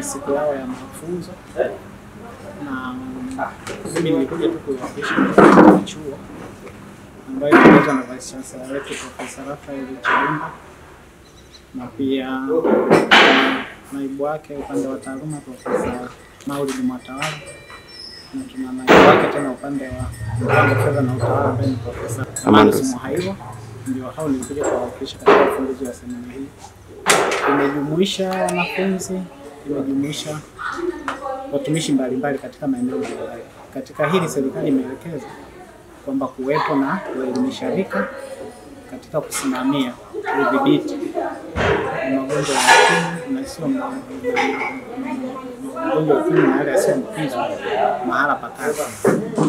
siku yao ya mafunzo, na mimi nilikuja tu kuwakilisha chuo ambayo inaongozwa na Vice Chancellor wetu Profesa Raphael Chilimba na pia naibu wake upande wa taaluma Profesa Maulid Mwatawala, na tuna naibu wake tena upande wa mpango fedha na utawala ambaye ni Profesa Amandus Muhairwa. Ndio hao nilikuja kuwakilisha katika ufunguzi wa semina hii. Imejumuisha wanafunzi, imejumuisha watumishi mbalimbali katika maeneo mbalimbali. Katika hili serikali imeelekeza kwamba kuwepo na waelimisha rika katika kusimamia udhibiti magonjwa ya ukimwi na sio magonjwa ya ukimwi na yale yasiyoambukizwa mahala pa kazi.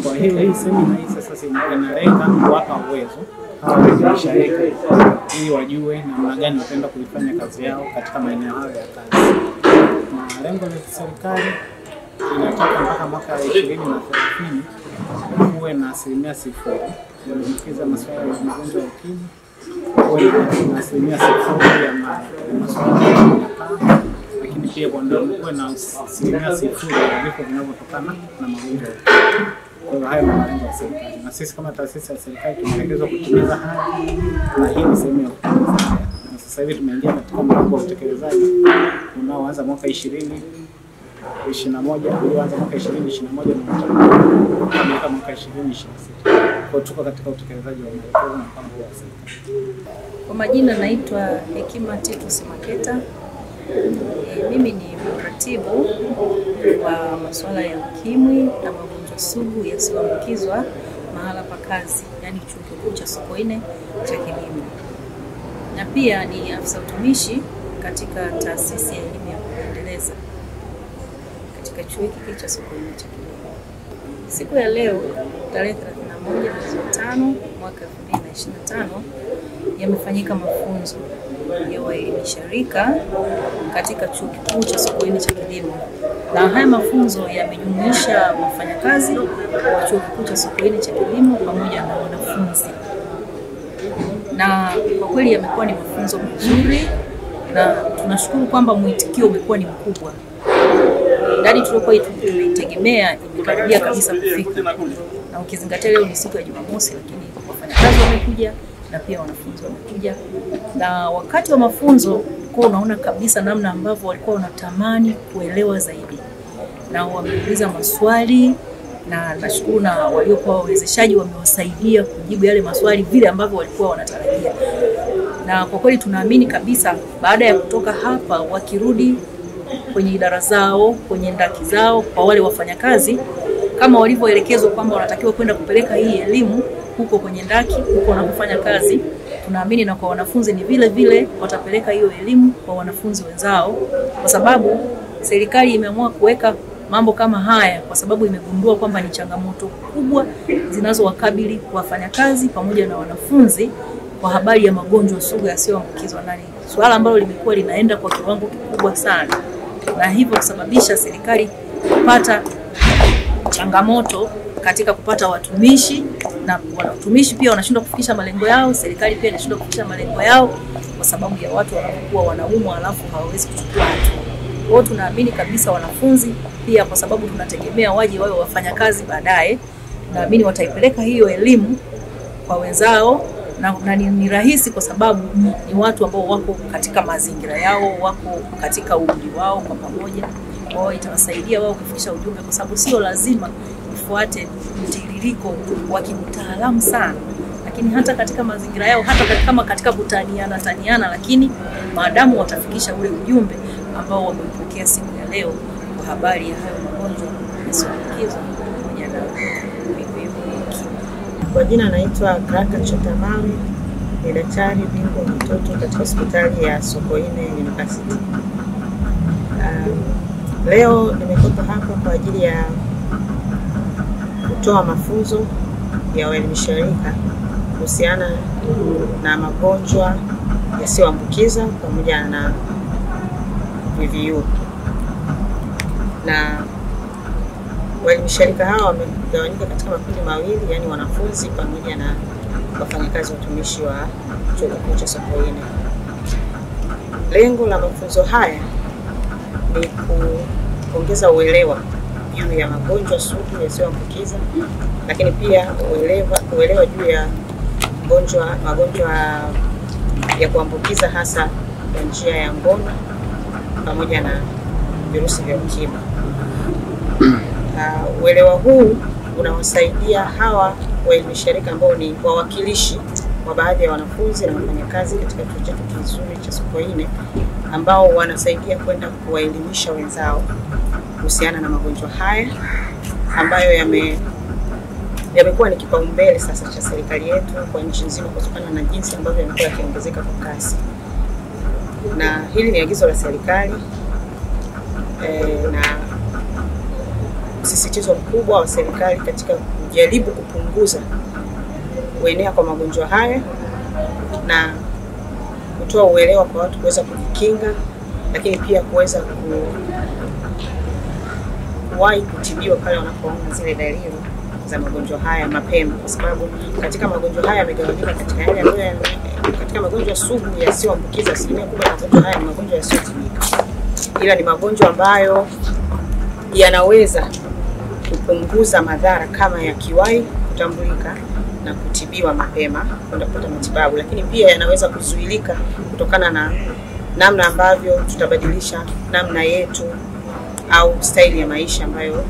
Kwa hiyo hii semina hii sasa inalenga kuwapa uwezo hawa waelimisha rika ili wajue namna gani wataenda kuifanya kazi yao katika maeneo hayo ya kazi. Na lengo la serikali inataka mpaka mwaka 2030 kuwe na 0% ya maambukizi ya masuala ya magonjwa ya ukimwi, kuwe na 0% ya masuala ya unyanyapaa, lakini pia kuwe na 0% ya vifo vinavyotokana na magonjwa ya ukimwi. Kwa hiyo hayo ni malengo ya serikali, na sisi kama taasisi ya serikali tumeelekezwa kutimiza haya, na hii ni sehemu ya kutimiza haya. Na sasa hivi tumeingia katika mpango wa utekelezaji unaoanza mwaka 2021, ulioanza mwaka 2021 na kukamilika mwaka 2026. Kwa tuko katika utekelezaji wa maelekezo na mpango wa serikali. Kwa majina naitwa Hekima Titus Maketa. Mimi ni mratibu wa masuala ya ukimwi na magonjwa sugu yasiyoambukizwa mahala pa kazi, yani Chuo Kikuu cha Sokoine cha Kilimo, na pia ni afisa utumishi katika taasisi ya elimu ya kuendeleza katika chuo hiki cha Sokoine cha Kilimo. Siku ya leo tarehe 31 mwezi wa 5 mwaka 2025 yamefanyika mafunzo ya waelimisha rika katika Chuo Kikuu cha Sokoine cha Kilimo, na haya mafunzo yamejumuisha wafanyakazi wa Chuo Kikuu cha Sokoine cha Kilimo pamoja na wanafunzi, na kwa kweli yamekuwa ni mafunzo mazuri na tunashukuru kwamba mwitikio umekuwa ni mkubwa. Idadi tuliokuwa tumeitegemea imekaribia kabisa kufika, na ukizingatia leo ni siku ya Jumamosi, lakini wafanyakazi wamekuja na pia wanafunzi wamekuja. Na wakati wa mafunzo kwa unaona kabisa namna ambavyo walikuwa wanatamani kuelewa zaidi na wameuliza maswali, na nashukuru na waliokuwa wawezeshaji wamewasaidia kujibu yale maswali vile ambavyo walikuwa wanatarajia. Na kwa kweli tunaamini kabisa baada ya kutoka hapa wakirudi kwenye idara zao, kwenye ndaki zao, kwa wale wafanyakazi kama walivyoelekezwa kwamba wanatakiwa kwenda kupeleka hii elimu huko kwenye ndaki, huko wanapofanya kazi, tunaamini na kwa wanafunzi ni vile vile watapeleka hiyo elimu kwa wanafunzi wenzao, kwa sababu serikali imeamua kuweka mambo kama haya kwa sababu imegundua kwamba ni changamoto kubwa zinazowakabili wafanyakazi pamoja na wanafunzi kwa habari ya magonjwa sugu yasiyoambukizwa, na swala ambalo limekuwa linaenda kwa kiwango kikubwa sana, na hivyo kusababisha serikali kupata changamoto katika kupata watumishi, na watumishi pia wanashindwa kufikisha malengo yao, serikali pia inashindwa kufikisha malengo yao kwa sababu ya watu wanapokuwa wanaumwa alafu hawawezi kuchukua hatua. Kwa hiyo tunaamini kabisa wanafunzi pia, kwa sababu tunategemea waje wawe wafanyakazi baadaye, tunaamini wataipeleka hiyo elimu kwa wenzao, na ni rahisi kwa sababu ni watu ambao wako katika mazingira yao, wako katika umri wao kwa pamoja. Kwa hiyo itawasaidia wao kufikisha ujumbe, kwa sababu sio lazima ifuate mtiririko wa kitaalamu sana, lakini hata katika mazingira yao, hata kama katika kutaniana taniana, lakini maadamu watafikisha ule ujumbe ambao wameupokea siku ya leo kwa habari ya hayo magonjwa yasiyoambukizwa pamoja na VVU. Kwa jina naitwa Graka Chatamawe, ni daktari bingwa mtoto katika hospitali ya Sokoine University. Leo nimekuja hapa kwa ajili ya kutoa mafunzo ya waelimisha rika kuhusiana na magonjwa yasiyoambukiza pamoja na VVU. Na waelimisha rika hawa wamegawanyika katika makundi mawili, yani wanafunzi pamoja na wafanyakazi watumishi wa Chuo Kikuu cha Sokoine. Lengo la mafunzo haya ni kuongeza uelewa juu ya magonjwa sugu yasiyoambukiza, lakini pia uelewa juu ya magonjwa ya kuambukiza hasa kwa njia ya ngono pamoja na virusi vya ukimwi. Uelewa huu unawasaidia hawa waelimisharika ambao ni wawakilishi wa baadhi ya wanafunzi na wafanyakazi katika chuo chetu kizuri cha Sokoine, ambao wanasaidia kwenda kuwaelimisha wenzao kuhusiana na magonjwa haya ambayo yamekuwa ni kipaumbele sasa cha serikali yetu kwa nchi nzima kutokana na jinsi ambavyo yamekuwa yakiongezeka kwa kasi. Na hili ni agizo la serikali na msisitizo mkubwa wa serikali katika kujaribu kupunguza kuenea kwa magonjwa haya na kutoa uelewa kwa watu kuweza kujikinga, lakini pia kuweza kuwahi kutibiwa pale wanapoona zile dalili za magonjwa haya mapema, kwa sababu katika magonjwa haya yamegawanyika katika yale ambayo katika magonjwa sugu yasiyoambukiza, asilimia kubwa ya magonjwa haya ni magonjwa yasiyotibika, ila ni magonjwa ambayo yanaweza kupunguza madhara kama yakiwahi kutambulika na kutibiwa mapema kwenda kupata matibabu, lakini pia yanaweza kuzuilika kutokana na namna ambavyo tutabadilisha namna yetu au staili ya maisha ambayo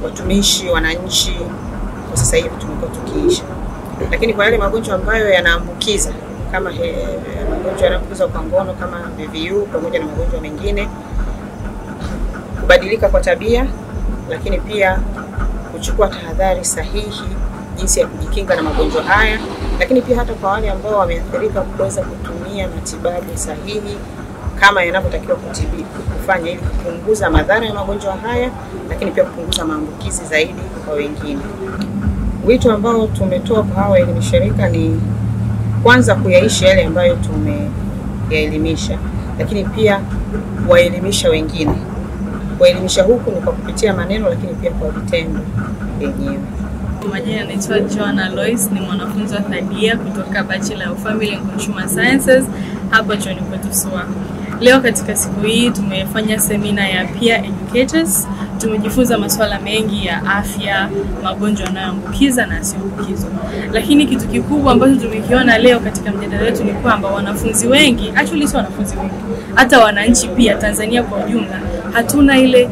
watumishi, wananchi kwa sasa hivi tumekuwa tukiishi. Lakini kwa yale magonjwa ambayo yanaambukiza kama magonjwa yanayoambukiza kwa ngono kama VVU pamoja na magonjwa mengine, kubadilika kwa tabia, lakini pia kuchukua tahadhari sahihi jinsi ya kujikinga na magonjwa haya, lakini pia hata kwa wale ambao wameathirika kuweza kutumia matibabu sahihi kama yanavyotakiwa kufanya ili kupunguza madhara ya magonjwa haya, lakini pia kupunguza maambukizi zaidi kwa wengine. Wito ambao tumetoa kwa hawa elimisharika ni kwanza kuyaishi yale ambayo tumeyaelimisha, lakini pia waelimisha wengine. Kuelimisha huku ni kwa kupitia maneno, lakini pia kwa vitendo vyenyewe. Majina naitwa Joanna Lois, ni mwanafunzi wa third year kutoka Bachelor of Family and Consumer Sciences hapa chuoni kwetu SUA. Leo katika siku hii tumefanya semina ya peer educators. Tumejifunza masuala mengi ya afya, magonjwa yanayoambukiza na yasiyoambukizwa. Lakini kitu kikubwa ambacho tumekiona leo katika mjadala wetu ni kwamba wanafunzi wengi, actually sio wanafunzi wengi, hata wananchi pia Tanzania kwa ujumla, hatuna ile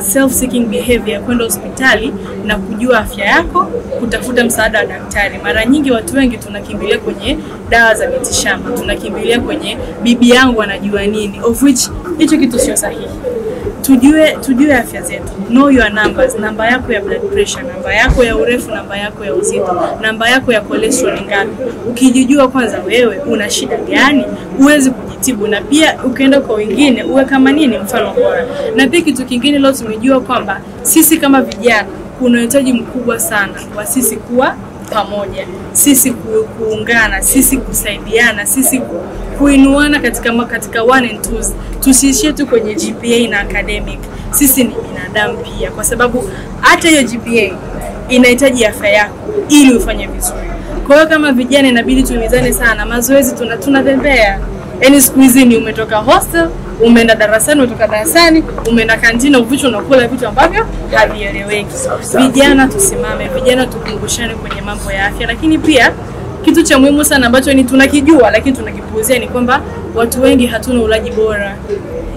self-seeking behavior kwenda hospitali na kujua afya yako, kutafuta msaada wa daktari. Mara nyingi watu wengi tunakimbilia kwenye dawa za mitishamba, tunakimbilia kwenye bibi yangu anajua nini, of which hicho kitu sio sahihi. Tujue afya zetu. Know your numbers, namba yako ya blood pressure, namba yako ya urefu, namba yako ya uzito, namba yako ya cholesterol ngapi. Ukijijua kwanza wewe una shida gani, uweze kujitibu, na pia ukienda kwa wengine uwe kama nini mfano bora. Na pia kitu kingine leo tumejua kwamba sisi kama vijana kuna uhitaji mkubwa sana wa sisi kuwa pamoja, sisi kuungana, sisi kusaidiana, sisi kuinuana katika one and twos. Tusiishie tu kwenye GPA na academic. Sisi ni binadamu pia, kwa sababu hata hiyo GPA inahitaji afya yako ili ufanye vizuri. Kwa hiyo kama vijana inabidi tuimizane sana. Mazoezi tunatembea. Yaani siku hizi ni umetoka hostel, umeenda darasani, umetoka darasani, umeenda kantina, uvicho unakula vitu ambavyo havieleweki. Vijana tusimame, vijana tukumbushane kwenye mambo ya afya. Lakini pia kitu cha muhimu sana ambacho ni tunakijua lakini tunakipuuzia ni kwamba watu wengi hatuna ulaji bora.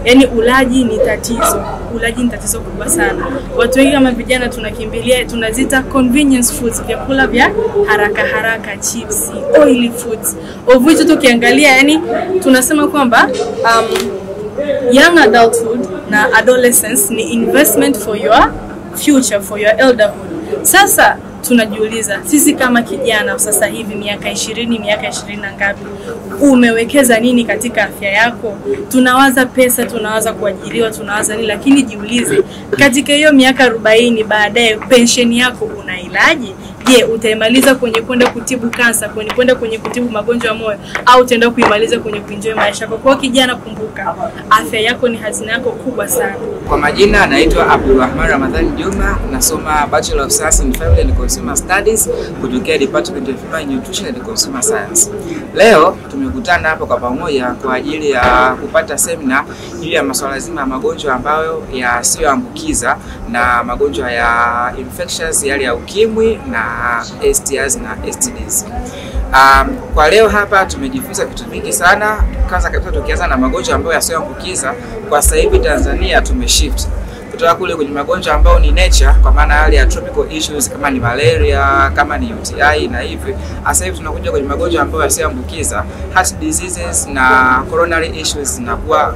Yaani ulaji ni tatizo. Ulaji ni tatizo kubwa sana. Watu wengi kama vijana tunakimbilia, tunazita convenience foods, vyakula vya haraka haraka, chips, oily foods. Of which tukiangalia, yani tunasema kwamba young adulthood na adolescence ni investment for your future, for your elderhood. Sasa tunajiuliza sisi kama kijana sasa hivi miaka 20, miaka 20 na ngapi, umewekeza nini katika afya yako? Tunawaza pesa, tunawaza kuajiriwa, tunawaza nini, lakini jiulize katika hiyo miaka 40 baadaye pension yako unaipata Utailaje? Je, utaimaliza kwenye kwenda kutibu kansa, kwenye kwenda kwenye kutibu magonjwa ya moyo, au utaenda kuimaliza kwenye kuenjoy maisha yako? Kwa kijana, kumbuka afya yako ni hazina yako kubwa sana. Kwa majina naitwa Abdulrahman Ramadhani Juma, nasoma Bachelor of Science in Family and Consumer Studies kutokea Department of Human Nutrition and Consumer Science. Leo tumekutana hapa kwa pamoja kwa ajili ya kupata semina juu ya masuala zima ya magonjwa ambayo yasiyoambukiza na magonjwa ya infectious yale ya ukimwi na STIs na STDs. Kwa leo hapa tumejifunza vitu vingi sana. Kwanza kabisa tukianza na magonjwa ambayo yasiyoambukiza, kwa sasa hivi Tanzania tumeshift kutoka kule kwenye magonjwa ambayo ni nature, kwa maana yale ya tropical issues kama ni malaria, kama ni UTI na hivi. Sasa hivi tunakuja kwenye magonjwa ambayo yasiyoambukiza, heart diseases na coronary issues zinakuwa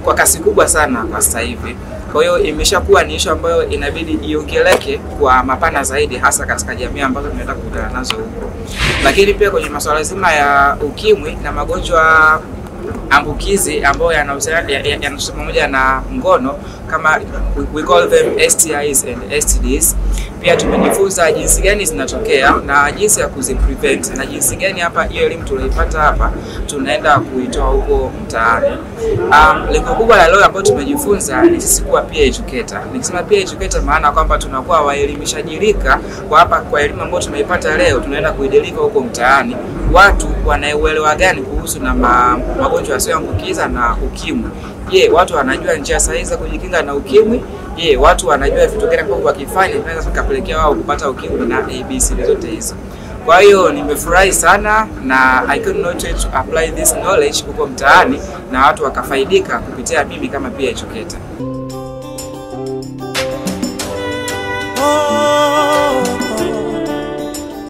kwa kasi kubwa sana kwa sasa hivi. Kwa hiyo imeshakuwa ni issue ambayo inabidi iongeleke kwa mapana zaidi, hasa katika jamii ambazo tunaenda kukutana nazo huko. Lakini pia kwenye masuala zima ya ukimwi na magonjwa ambukizi ambayo yanahusiana pamoja na ngono kama we call them STIs and STDs, pia tumejifunza jinsi gani zinatokea na jinsi ya kuziprevent na jinsi gani hapa hiyo elimu tulioipata hapa tunaenda kuitoa huko mtaani. Lengo kubwa la leo ambalo tumejifunza ni sisi kuwa peer educator. Nikisema peer educator maana kwamba tunakuwa waelimishaji rika kwa hapa, kwa elimu ambayo tumeipata leo tunaenda kuideliver huko mtaani. Watu wanauelewa gani kuhusu na magonjwa yasiyoambukiza na ukimwi? Je, watu wanajua njia sahihi za kujikinga na ukimwi? Je, watu wanajua vitu gani ambavyo wakifanya vinaweza vikapelekea wao kupata ukimwi na ABC zote hizo? Kwa hiyo nimefurahi sana na I could not wait to apply this knowledge huko mtaani na watu wakafaidika kupitia mimi kama peer educator. Oh.